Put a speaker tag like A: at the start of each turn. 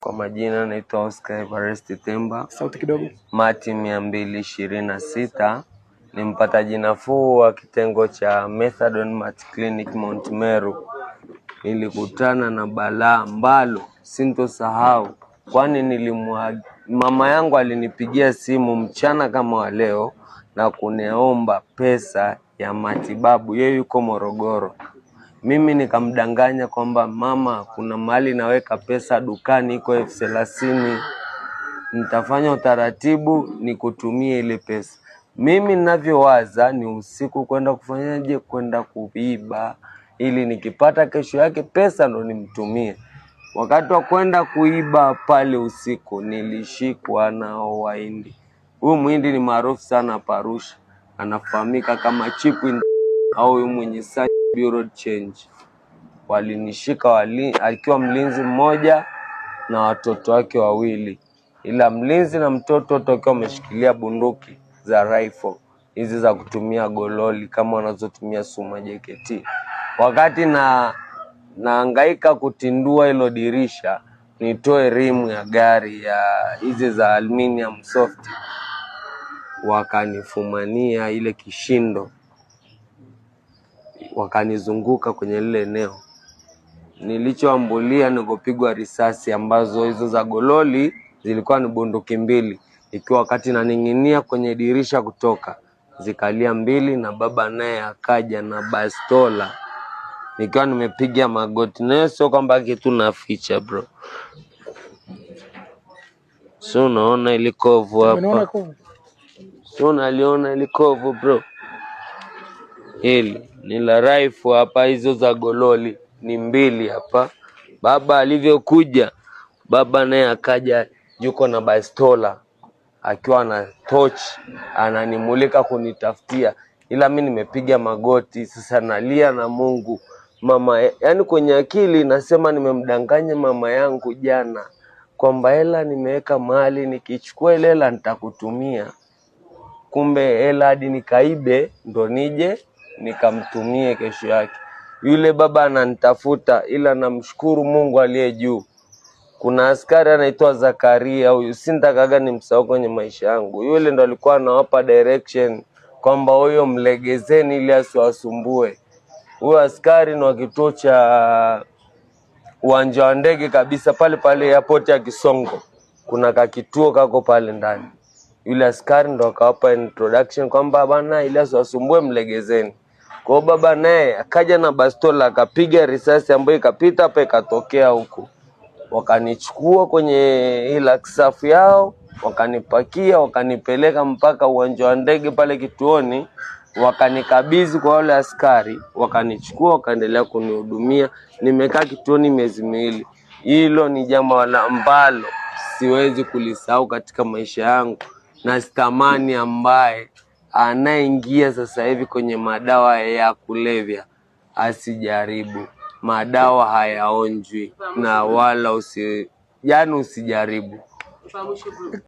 A: Kwa majina naitwa Oscar Everest Temba.
B: Sauti kidogo.
A: Mati 226, ni mpataji nafuu wa kitengo cha Methadone Mat Clinic Mount Meru. Nilikutana na balaa ambalo sintosahau, kwani mama yangu alinipigia simu mchana kama wa leo na kuniomba pesa ya matibabu. Yeye yuko Morogoro. Mimi nikamdanganya kwamba mama, kuna mahali naweka pesa dukani iko 30,000, nitafanya utaratibu nikutumie ile pesa. Mimi ninavyowaza ni usiku kwenda kufanyaje, kwenda kuiba ili nikipata kesho yake pesa ndo nimtumie. Wakati wa kwenda kuiba pale usiku nilishikwa na Wahindi. Huyu Muhindi ni maarufu sana hapa Arusha, anafahamika kama Chipu au huyu mwenye Bureau Change. Walinishika akiwa mlinzi mmoja na watoto wake wawili, ila mlinzi na mtoto wote wakiwa wameshikilia bunduki za rifle hizi za kutumia gololi kama wanazotumia Suma JKT. Wakati na nahangaika kutindua hilo dirisha nitoe rimu ya gari ya hizi za aluminium soft, wakanifumania ile kishindo, wakanizunguka kwenye lile eneo. Nilichoambulia ni kupigwa risasi ambazo hizo za gololi zilikuwa ni bunduki mbili, ikiwa wakati naning'inia kwenye dirisha kutoka zikalia mbili, na baba naye akaja na bastola nikiwa nimepiga magoti. Nayo sio kwamba kitu naficha bro, si unaona ili kovu hapa, si unaliona ili kovu bro, hili ni la rifle hapa, hizo za gololi ni mbili hapa. Baba alivyokuja, baba naye akaja yuko na bastola akiwa na torch ananimulika kunitafutia, ila mi nimepiga magoti sasa, nalia na Mungu mama, yani kwenye akili nasema nimemdanganya mama yangu jana kwamba hela nimeweka mahali, nikichukua ile hela nitakutumia. Kumbe hela hadi nikaibe ndo nije nikamtumie kesho yake. Yule baba ananitafuta, ila namshukuru Mungu aliye juu. Kuna askari anaitwa Zakaria, huyu sintakaga nimsahau kwenye maisha yangu. Yule ndo alikuwa anawapa direction kwamba huyo mlegezeni ili asiwasumbue. Huyo askari ni wa kituo cha uwanja wa ndege kabisa pale pale airport ya Kisongo, kuna kakituo kako pale ndani. Yule askari ndo akawapa introduction kwamba bana, ili asiwasumbue mlegezeni. Kwa hiyo baba naye akaja na bastola akapiga risasi ambayo ikapita hapa ikatokea huku, wakanichukua kwenye Hilux safu yao wakanipakia wakanipeleka mpaka uwanja wa ndege pale kituoni, wakanikabidhi kwa wale askari, wakanichukua wakaendelea kunihudumia. Nimekaa kituoni miezi 2. Hilo ni jambo ambalo siwezi kulisahau katika maisha yangu, na sitamani ambaye anayeingia sasa hivi kwenye madawa ya kulevya asijaribu. Madawa hayaonjwi na wala yani usijaribu.